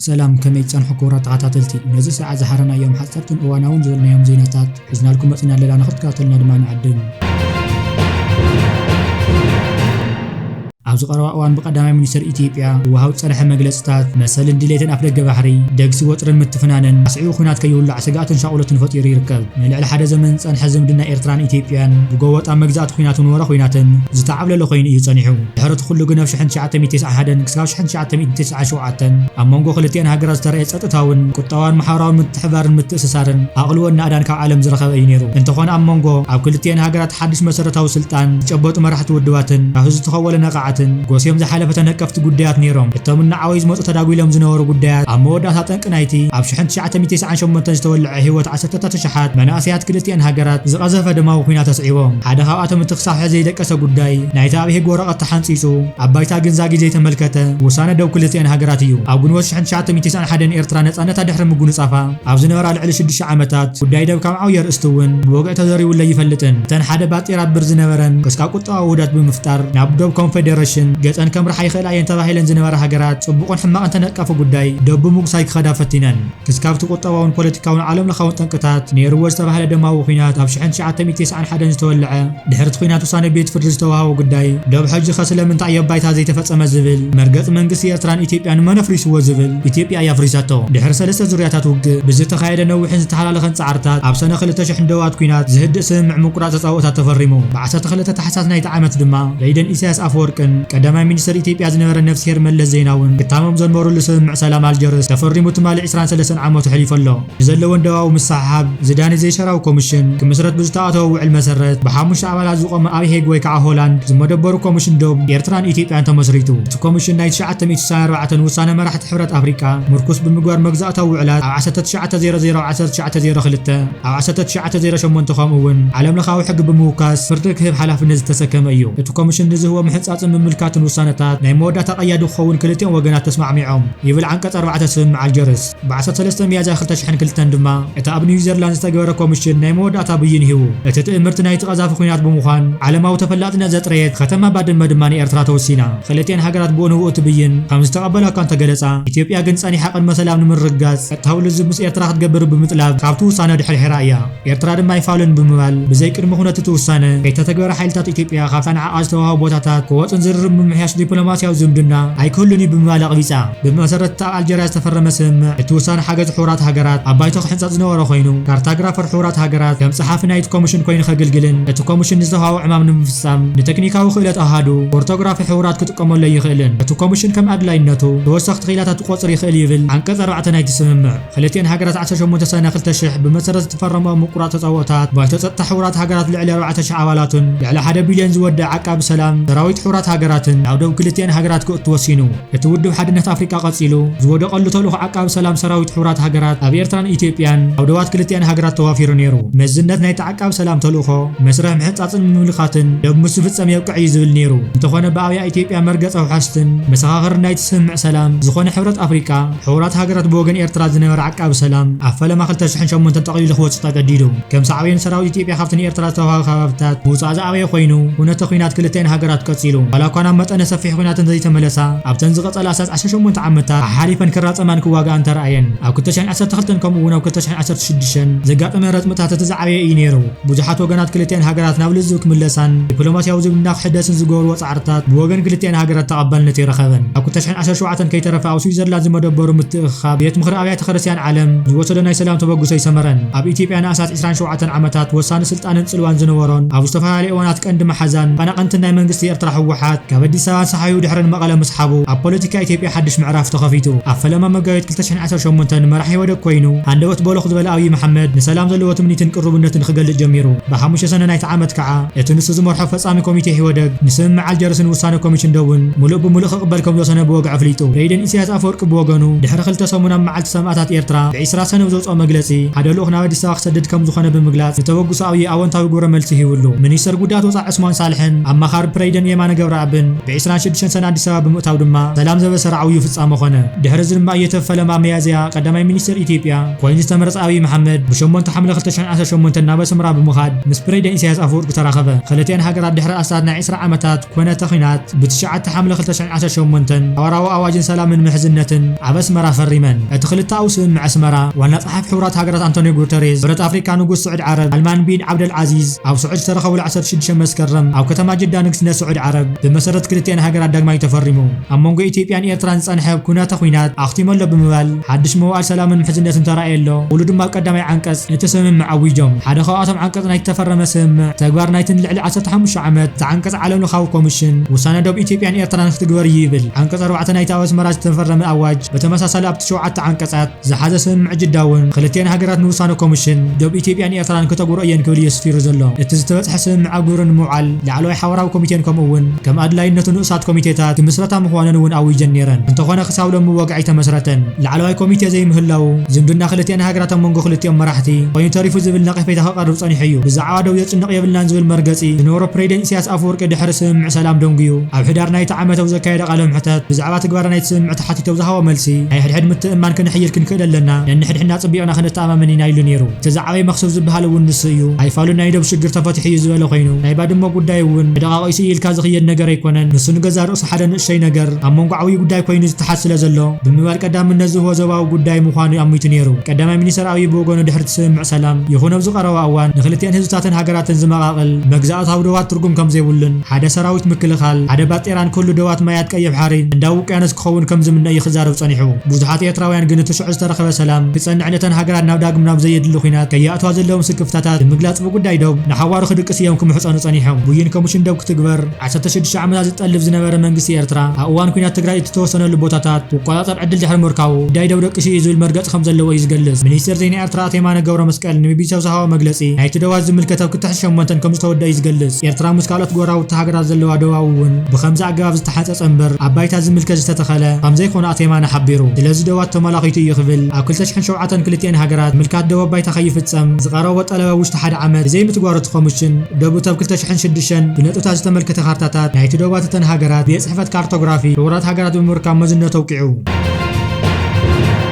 ሰላም፣ ከመይ ትጸንሑ ክቡራት ተኸታተልቲ? ነዚ ሰዓት ዝሓረናዮም ሓጸርትን እዋናውን ዝበልናዮም ዜናታት ሒዝናልኩም መጺና ኣለና፣ ንኽትከታተሉና ድማ ንዕድም። ኣብዚ ቀረባ እዋን ብቀዳማይ ሚኒስትር ኢትዮጵያ ክወሃብ ዝጸንሐ መግለጽታት መሰልን ድሌትን ኣፍደገ ባሕሪ፣ ደግሲ ወጥርን ምትፍናንን ኣስዒቡ ኲናት ከይውላዕ ስግኣትን ሻቕሎትን ፈጢሩ ይርከብ። ንልዕሊ ሓደ ዘመን ዝጸንሐ ዝምድና ኤርትራን ኢትዮጵያን ብጎበጣ መግዛእቲ ኲናትን ወረ ኲናትን ዝተዓብለለ ኮይኑ እዩ ጸኒሑ። ድሕሪ እቲ ኩሉ ግን ኣብ ሽሕን ትሽዓተ ሚእቲ ተስዓን ሓደን ክሳብ ሽሕን ትሽዓተ ሚእቲ ተስዓን ሸውዓተን ኣብ መንጎ ክልቲኣን ሃገራት ዝተረኣየ ጸጥታውን ቁጠባውን ማሕበራውን ምትሕባርን ምትእስሳርን ኣቕልቦን ናእዳን ካብ ዓለም ዝረኸበ እዩ ነይሩ። እንተኾነ ኣብ መንጎ ኣብ ክልቲኣን ሃገራት ሓድሽ መሰረታዊ ስልጣን ዝጨበጡ መራሕቲ ውድባትን ካብ ህዝቢ ዝተኸወለ ነቓዓትን ጎስዮም ዝሓለፈ ተነቀፍቲ ጉዳያት ነይሮም። እቶም እናዓበዩ ዝመጹ ተዳጒሎም ዝነበሩ ጉዳያት ኣብ መወዳእታ ጠንቂ ናይቲ ኣብ ሽሕን ትሽዓተ ሚእቲ ተስዓን ሸሞንተን ዝተወልዐ ህይወት ዓሰርተታት ኣሽሓት መናእሰያት ክልቲኣን ሃገራት ዝቐዘፈ ደማዊ ኲናት ኣስዒቦም። ሓደ ካብኣቶም እቲ ክሳብ ሕዚ ዘይደቀሰ ጉዳይ ናይቲ ኣብ ሄግ ወረቐት ተሓንጺጹ ኣብ ባይታ ግን ዛጊት ዘይተመልከተ ውሳነ ደው ክልቲኣን ሃገራት እዩ። ኣብ ግንቦት ሽሕን ትሽዓተ ሚእቲ ተስዓን ሓደን ኤርትራ ነጻነታ ድሕሪ ምጉንጻፋ ኣብ ዝነበራ ልዕሊ ሽዱሽተ ዓመታት ጉዳይ ደብ ካብ ዓብዪ ኣርእስቲ እውን ብወግዒ ተዘሪቡለይ ይፈልጥን። እተን ሓደ ባጤራ ብር ዝነበረን ክስካ ቁጠባዊ ውህደት ብምፍጣር ናብ ደብ ኮንፌዴሬሽን ገጸን ከምርሓ ይኽእላ እየን ተባሂለን ዝነበራ ሃገራት ጽቡቕን ሕማቕን ተነቃፊ ጉዳይ ደብ ብምጉሳይ ክኸዳ ፈቲነን። ክስካብቲ ቁጠባውን ፖለቲካውን ዓለም ለኻውን ጠንቅታት ነይርዎ ዝተባህለ ደማዊ ኲናት ኣብ ሽሕን ትሽዓተ ሚእቲ ተስዓን ሓደን ዝተወልዐ ድሕሪ እቲ ኲናት ውሳነ ቤት ፍርዲ ዝተዋህቦ ጉዳይ ደብ ሕጂ ከ ስለምንታይ ኣብ ባይታ ዘይተፈጸመ ዝብል መርገጺ መንግስቲ ኤርትራን ኢትዮጵያን መን ኣፍሪስዎ ዝብል ኢትዮጵያ እያ ኣፍሪሳቶ። ድሕሪ ሰለስተ ዙርያታት ውግእ ብዝተኻየደ ነዊሕን ዝተሓላለኸን ጻዕርታት ኣብ ሰነ ክልተ ሽሕን ደባት ኲናት ዝህድእ ስምምዕ ምቁራጽ ተጻብኦታት ተፈሪሙ። ብ ዓሰርተ ክልተ ታሕሳስ ናይቲ ዓመት ድማ ፕረዚደንት ኢሳያስ ኣፈወርቅን ቀዳማይ ሚኒስትር ኢትዮጵያ ዝነበረ ነፍስሄር መለስ ዜናውን ክታመም ዘንበሩሉ ስምምዕ ሰላም ኣልጀርስ ተፈሪሙ ትማሊ ዕስራን ሰለስተን ዓመቱ ሕሊፉ ኣሎ። ብዘለወን ደባዊ ምስሕሓብ ዝዳኒ ዘይሸራዊ ኮሚሽን ክምስረት ብዝተኣተወ ውዕል መሰረት ብሓሙሽተ ኣባላት ዝቖመ ኣብ ሄግ ወይ ከዓ ሆላንድ ዝመደበሩ ኮሚሽን ዶብ ኤርትራን ኢትዮጵያን ተመስሪቱ። እቲ ኮሚሽን ናይ ትሽዓተ ሚእቲ ስሳን ኣርባዕተን ውሳነ መራሕቲ ሕብረት ኣፍሪቃ ምርኩስ ብምግባር መግዛእታዊ ውዕላት ኣብ ዓሰርተ ትሽዓተ ዜሮ ዜሮ ዓሰርተ ትሽዓተ ዜሮ ክልተ ኣብ ዓሰርተ ትሽዓተ ዜሮ ሸሞንተ ከምኡ እውን ዓለም ለኻዊ ሕጊ ብምውካስ ፍርዲ ክህብ ሓላፍነት ዝተሰከመ እዩ። እቲ ኮሚሽን ንዝህቦ ምሕንጻጽን ምምልካትን ውሳነታት ናይ መወዳእታ ቀያዲ ክኸውን ክልቲኦም ወገናት ተስማዕሚዖም ይብል ዓንቀጽ ኣርባዕተ ስምምዕ ኣልጀርስ። ብ ዓሰርተ ሰለስተ ሚያዝያ ክልተ ሽሕን ክልተን ድማ እቲ ኣብ ኒውዚርላንድ ዝተገበረ ኮሚሽን ናይ መወዳእታ ብይን ሂቡ። እቲ ትእምርቲ ናይቲ ቀዛፊ ኲናት ብምዃን ዓለማዊ ተፈላጥነት ዘጥረየት ከተማ ባድመ ድማ ንኤርትራ ተወሲና። ክልቲኣን ሃገራት ብኡ ንብኡ እቲ ብይን ከም ዝተቐበላ እኳ እንተገለጻ፣ ኢትዮጵያ ግን ጸኒሓ ቅድመ ሰላም ንምርግጋጽ ቀጥታዊ ልዝብ ምስ ኤርትራ ክትገብር ብምጥላብ ካብቲ ውሳነ ድሕርሒራ እያ። ኤርትራ ድማ ኣይፋሉን ብምባል ብዘይ ቅድመ ኩነት እቲ ውሳነ ከይተተግበረ ሓይልታት ኢትዮጵያ ካብታ ንዓኣ ዝተዋህቡ ቦታታት ክወጽን ዝርርብ ምምሕያሽ ዲፕሎማስያዊ ዝምድና ኣይክህሉን እዩ ብምባል ኣቕቢጻ። ብመሰረት እቲ ኣብ ኣልጀርያ ዝተፈረመ ስምምዕ፣ እቲ ውሳነ ሓገዝ ሕቡራት ሃገራት ኣብ ባይቶ ክሕንጸጽ ዝነበሮ ኮይኑ፣ ካርታግራፈር ሕቡራት ሃገራት ከም ጸሓፊ ናይቲ ኮሚሽን ኮይኑ ከገልግልን እቲ ኮሚሽን ንዝተዋህቦ ዕማም ንምፍጻም ንቴክኒካዊ ክእለት ኣሃዱ ፖርቶግራፊ ሕቡራት ክጥቀመሉ ኣይኽእልን። እቲ ኮሚሽን ከም ኣድላይነቱ ተወሰኽቲ ክኢላታት ክቖጽር ይኽእል ይብል ዓንቀጽ ኣርባዕተ ናይቲ ስምምዕ። ክልቲኣን ሃገራት ዓሰርተ ሸሞንተ ሰነ ክልተ ሽሕ ብመሰረት ዝተፈረመ ምቁራጽ ተጻብኦታት ባይቶ ጸጥታ ሕቡራት ሃገራት ልዕሊ ኣርባዕተ ሽሕ ኣባላቱን ልዕሊ ሓደ ቢልዮን ዝወድእ ዓቃቢ ሰላም ሰራዊት ሕቡራት ሃገራትን ናብ ደቡብ ክልቲኣን ሃገራት ክእቱ ወሲኑ። እቲ ውድብ ሓድነት ኣፍሪቃ ቀጺሉ ዝወደቐሉ ተልእኾ ዓቃቢ ሰላም ሰራዊት ሕቡራት ሃገራት ኣብ ኤርትራን ኢትዮጵያን ኣብ ደባት ክልቲኣን ሃገራት ተዋፊሩ ነይሩ። መዝነት ናይቲ ዓቃቢ ሰላም ተልእኾ መስርሕ ምሕጻጽን ምምልካትን ደብ ምስ ዝፍጸም የብቅዕ እዩ ዝብል ነይሩ። እንተኾነ ብኣብያ ኢትዮጵያ መርገጽ ኣውሓስትን መሰኻኽርን ናይቲ ስምምዕ ሰላም ዝኾነ ሕብረት ኣፍሪቃ ሕቡራት ሃገራት ብወገን ኤርትራ ዝነበረ ዓቃቢ ሰላም ኣብ ፈለማ ክልተ ሽሕን ሸሞንተን ጠቕሊሉ ክወጽእ ተገዲዱ። ከም ሳዕቤን ሰራዊት ኢትዮጵያ ካብቲ ንኤርትራ ዝተዋህበ ከባብታት ምውጻእ ዝኣበየ ኮይኑ፣ ኩነተ ኲናት ክልቲኣን ሃገራት ቀጺሉ። ዋላ እኳ ናብ መጠነ ሰፊሕ ኲናት እንተዘይተመለሳ፣ ኣብተን ዝቐጸላ ኣስታት ዓሰርተ ሸሞንተ ዓመታት ኣሓሊፈን ክራጸማን ክዋጋኣን ተራእየን። ኣብ ክልተ ሽሕን ዓሰርተ ክልተን ከምኡ እውን ኣብ ክልተ ሽሕን ዓሰርተ ሽዱሽተን ዘጋጠመ ረጽምታት እቲ ዝዓበየ እዩ ነይሩ። ብዙሓት ወገናት ክልቲኣን ሃገራት ናብ ልዝብ ክምለሳን ዲፕሎማስያዊ ዝምድና ክሕደስን ዝገበርዎ ጻዕርታት ብወገን ክልቲኣን ሃገራት ተቐባልነት ኣይረኸበን። ኣብ ክልተ ሽሕን ዓሰርተ ሸውዓተን ከይተረፈ ኣብ ስዊዘርላንድ ዝመደበሩ ምትእኽኻብ ቤት ምኽሪ ኣብያተ ክርስቲያን ዓለም ዝወሰዶ ናይ ሰላም ተበግሶ ኣይሰመረን። ኣብ ኢትዮጵያ ንኣስታት ዕስራን ሸውዓተን ዓመታት ወሳኒ ስልጣንን ጽልዋን ዝነበሮን ኣብ ዝተፈላለዩ እዋናት ቀንዲ መሓዛን ተቐናቐንትን ናይ መንግስቲ ኤርትራ ህወሓት ካብ ኣዲስ ኣበባ ሰሓዩ ድሕሪ ንመቐለ ምስሓቡ ኣብ ፖለቲካ ኢትዮጵያ ሓድሽ ምዕራፍ ተኸፊቱ። ኣብ ፈለማ መጋቢት ክልተ ሽሕን ዓሰርተ ሸሞንተን መራሒ ኢህወደግ ኮይኑ ሃንደበት በሎኽ ዝበለ ኣብይ መሓመድ ንሰላም ዘለዎ ትምኒትን ቅሩብነትን ክገልጽ ጀሚሩ። ብሓሙሽተ ሰነ ናይቲ ዓመት ከዓ እቲ ንሱ ዝመርሖ ፈጻሚ ኮሚቴ ኢህወደግ ንስምምዕ ኣልጀርስን ውሳነ ኮሚሽን ደቡን ምሉእ ብምሉእ ክቕበል ከም ዝወሰነ ብወግዒ ኣፍሊጡ። ፕረዚደንት ኢሳያስ ኣፈወርቂ ብወገኑ ድሕሪ ክልተ ሰሙን ኣብ መዓልቲ ሰማእታት ኤርትራ ብዕስራ ሰነ ብዘውፅኦ መግለጺ ሓደ ልኡኽ ናብ ኣዲስ ኣበባ ክሰድድ ከም ዝኾነ ብምግላጽ ንተበግሶ ኣብይ ኣወንታዊ ግብረ መልሲ ሂብሉ። ሚኒስተር ጉዳያት ወጻኢ ዑስማን ሳልሕን ኣማኻሪ ፕረዚደንት የማነ ገብረኣብ ብን ብ ዕስራን ሽዱሽተን ሰነ ኣዲስ ኣበባ ብምእታው ድማ ሰላም ዘበሰረ ዓብዩ ፍጻመ ኾነ። ድሕሪ እዚ ድማ እየተፈለማ መያዝያ ቀዳማይ ሚኒስትር ኢትዮጵያ ኮይኑ ዝተመረጸ ኣብይ መሓመድ ብሸሞንተ ሓምለ ክልተ ሽሕን ዓሰርተ ሸሞንተን ናብ ኣስመራ ብምኻድ ምስ ፕሬዚደንት ኢሳያስ ኣፈወርቂ ተራኸበ። ክልቲኣን ሃገራት ድሕሪ ኣስታት ናይ ዕስራ ዓመታት ኮነተ ኹናት ብትሽዓተ ሓምለ ክልተ ሽሕን ዓሰርተ ሸሞንተን ሓባራዊ ኣዋጅን ሰላምን ምሕዝነትን ኣብ ኣስመራ ፈሪመን። እቲ ክልተኣዊ ስምምዕ ኣስመራ ዋና ጸሓፊ ሕቡራት ሃገራት ኣንቶኒዮ ጉተሬዝ፣ ሕብረት ኣፍሪካ ንጉስ ስዑድ ዓረብ ሳልማን ቢን ዓብደል ዓዚዝ ኣብ ስዑድ ዝተረኸብሉ ዓሰርተ ሽዱሽተ መስከረም ኣብ ከተማ ጅዳ ንግስነት ስዑድ ዓረብ ብመሰረት ክልቲኣን ሃገራት ዳግማይ ተፈሪሙ። ኣብ መንጎ ኢትዮጵያን ኤርትራን ዝጸንሐ ኩነተ ኹናት ኣኽቲሙ ኣሎ ብምባል ሓድሽ መዋእል ሰላምን ምሕዝነትን ተራእየ ኣሎ። ኩሉ ድማ ኣብ ቀዳማይ ዓንቀጽ እቲ ስምምዕ ኣዊጆም። ሓደ ካብኣቶም ዓንቀጽ ናይቲ ተፈረመ ስምምዕ ተግባር ናይትን ልዕሊ ዓሰርተ ሓሙሽተ ዓመት እቲ ዓንቀጽ ዓለም ለኻዊ ኮሚሽን ውሳነ ዶብ ኢትዮጵያን ኤርትራን ክትግበር እዩ ይብል። ዓንቀጽ ኣርባዕተ ናይቲ ኣብ ኣስመራ ዝተፈረመ ኣዋጅ ብተመሳሳሊ ኣብቲ ሸውዓተ ዓንቀጻት ዝሓዘ ስምምዕ ጅዳ እውን ክልቲኣን ሃገራት ንውሳነ ኮሚሽን ዶብ ኢትዮጵያን ኤርትራን ከተግብሮ እየን ክብል እዩ ኣስፊሩ ዘሎ። እቲ ዝተበጽሐ ስምምዕ ኣብ ግብሪ ንምውዓል ላዕለዋይ ሓባራዊ ኮሚቴን ከምኡ እውን ከም ኣድላይነቱ ንኡሳት ኮሚቴታት ክምስረታ ምዃነን እውን ኣዊጀን ነይረን። እንተኾነ ክሳብ ሎሚ ወግዒ ኣይተመስረተን። ላዕለዋይ ኮሚቴ ዘይምህላው ዝምድና ክልቲኣን ሃገራት ኣብ መንጎ ክልቲኦም መራሕቲ ኮይኑ ተሪፉ ዝብል ነቐፌታ ከቐርብ ጸኒሑ እዩ። ብዛዕባ ዶብ ዘጭንቕ የብልናን ዝብል መርገጺ ዝነበሮ ፕሬዚደንት ኢሳያስ ኣፈወርቂ ድሕሪ ስምምዕ ሰላም ደንጉዩ ኣብ ሕዳር ናይቲ ዓመት ኣብ ዘካየደ ቃለ ምሕተት ብዛዕባ ትግባረ ናይቲ ስምምዕ ተሓቲቱ ኣብ ዝሃቦ መልሲ ናይ ሕድሕድ ምትእምማን ክንሕይል ክንክእል ኣለና፣ ነንሕድሕድና ጽቢቕና ክንተኣማመን ኢና ኢሉ ነይሩ። እቲ ዝዓበየ መኽሰብ ዝበሃል እውን ንሱ እዩ። ኣይፋሉን ናይ ዶብ ሽግር ተፈቲሑ እዩ ዝበለ ኮይኑ ናይ ባድመ ጉዳይ እውን ብደቓቕ እዩ ኢልካ ዝኽየድ ነገር ኣይኮነን። ንሱ ንገዛእ ርእሱ ሓደ ንእሽተይ ነገር ኣብ መንጎ ዓብዪ ጉዳይ ኮይኑ ዝተሓዝ ስለ ዘሎ ብምባል ቀዳምነት ዝህቦ ዞባዊ ጉዳይ ምዃኑ ኣሚቱ ነይሩ። ቀዳማይ ሚኒስተር ኣብይ ብወገኑ ድሕሪ እቲ ስምምዕ ሰላም ይኹን ኣብዚ ቀረባ እዋን ንክልቲኣን ህዝብታትን ሃገራትን ዝመቓቕል መግዛእታዊ ዶባት ትርጉም ከም ዘይብሉን ሓደ ሰራዊት ምክልኻል፣ ሓደ ባጤራን ኩሉ ዶባት ማያት ቀይሕ ባሕሪ እንዳ ውቅያኖስ ክኸውን ከም ዝምነ እዩ ክዛረብ ጸኒሑ። ብዙሓት ኤርትራውያን ግን እቲ ሽዑ ዝተረኸበ ሰላም ክጸንዕ ነተን ሃገራት ናብ ዳግም ናብ ዘየድሊ ኹናት ከየእትዋ ዘለዎም ስክፍታታት ብምግላጽ ብጉዳይ ዶብ ንሓዋሩ ክድቅስ እዮም ክምሕጸኑ ጸኒሖም። ብይን ኮሚሽን ዶብ ክትግበር ዓሰርተ ሽዱሽተ ዓመታት ዝጠልብ ዝነበረ መንግስቲ ኤርትራ ኣብ እዋን ኲናት ትግራይ እቲ ተወሰነሉ ቦታታት ክቆጻጸር ዕድል ድሕሪ ምርካቡ ጉዳይ ዶብ ደቂሱ እዩ ዝብል መርገጺ ከም ዘለዎ እዩ ዝገልጽ። ሚኒስትር ዜና ኤርትራ ኣቶ የማነ ገብረ መስቀል ንቢቢሲ ኣብ ዝሃቦ መግለጺ ናይቲ ዶባት ዝምልከት ኣብ ክልተ ሽሕን ሸሞንተን ከም ዝተወደአ እዩ ዝገልጽ። ኤርትራ ምስ ካልኦት ጎረባብቲ ሃገራት ዘለዋ ዶባዊ እውን ብኸምዚ ኣገባብ ዝተሓንጸጸ እምበር ኣብ ባይታ ዝምልከት ዝተተኸለ ከም ዘይኮነ ኣቶ የማነ ሓቢሩ። ስለዚ ዶባት ተመላኺቱ እዩ ክብል ኣብ ክልተ ሽሕን ሸውዓተን ክልቲኣን ሃገራት ምልካት ዶብ ኣብ ባይታ ከይፍጸም ዝቐረቦ ጠለብ ኣብ ውሽጢ ሓደ ዓመት ብዘይምትግባሩ እቲ ኮሚሽን ዶብ ኣብ ክልተ ሽሕን ሽዱሽተን ብነጥብታት ዝተመልከተ ካርታታት ናይቲ ዶባት እተን ሃገራት ቤት ጽሕፈት ካርቶግራፊ ሕቡራት ሃገራት ብምርካብ መዝነቱ ኣውቂዑ።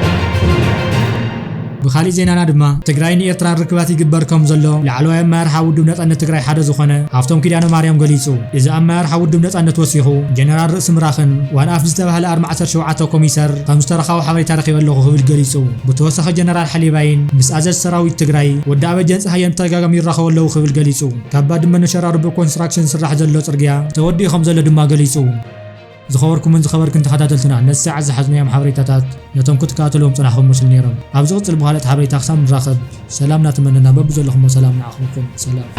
ብኻሊእ ዜናና ድማ ትግራይ ንኤርትራን ርክባት ይግበር ከም ዘሎ ላዕለዋይ ኣመራርሓ ውድብ ነጻነት ትግራይ ሓደ ዝኾነ ሃፍቶም ኪዳነ ማርያም ገሊጹ። እዚ ኣመራርሓ ውድብ ነጻነት ወሲኹ ጀነራል ርእሲ ምራኽን ዋን ኣፍ ዝተባህለ ኣርባዕተ ሸውዓተ ኮሚሰር ከም ዝተረኸቡ ሓበሬታ ረኺበ ኣለኹ ክብል ገሊጹ። ብተወሳኺ ጀነራል ሓሊባይን ምስ ኣዘዝ ሰራዊት ትግራይ ወዲ ኣበጀን ጸሃየን ብተደጋጋሚ ይራኸቡ ኣለዉ ክብል ገሊጹ። ካብ ባድመ ንሸራሮ ብኮንስትራክሽን ዝስራሕ ዘሎ ጽርግያ ተወዲኡ ከም ዘሎ ድማ ገሊጹ። ዝኸበርኩምን ዝኸበርክን ተኸታተልትና ነዚ ሰዓት ዝሓዝናዮም ሓበሬታታት ነቶም ክትከታተልዎም ጽናሕኩም መስሉ ነይሮም። ኣብ ዝቕጽል ብኻልኦት ሓበሬታ ክሳብ ንራኸብ ሰላም እናተመነና በብዘለኹሞ ሰላም ንዓኹም ይኹን። ሰላም።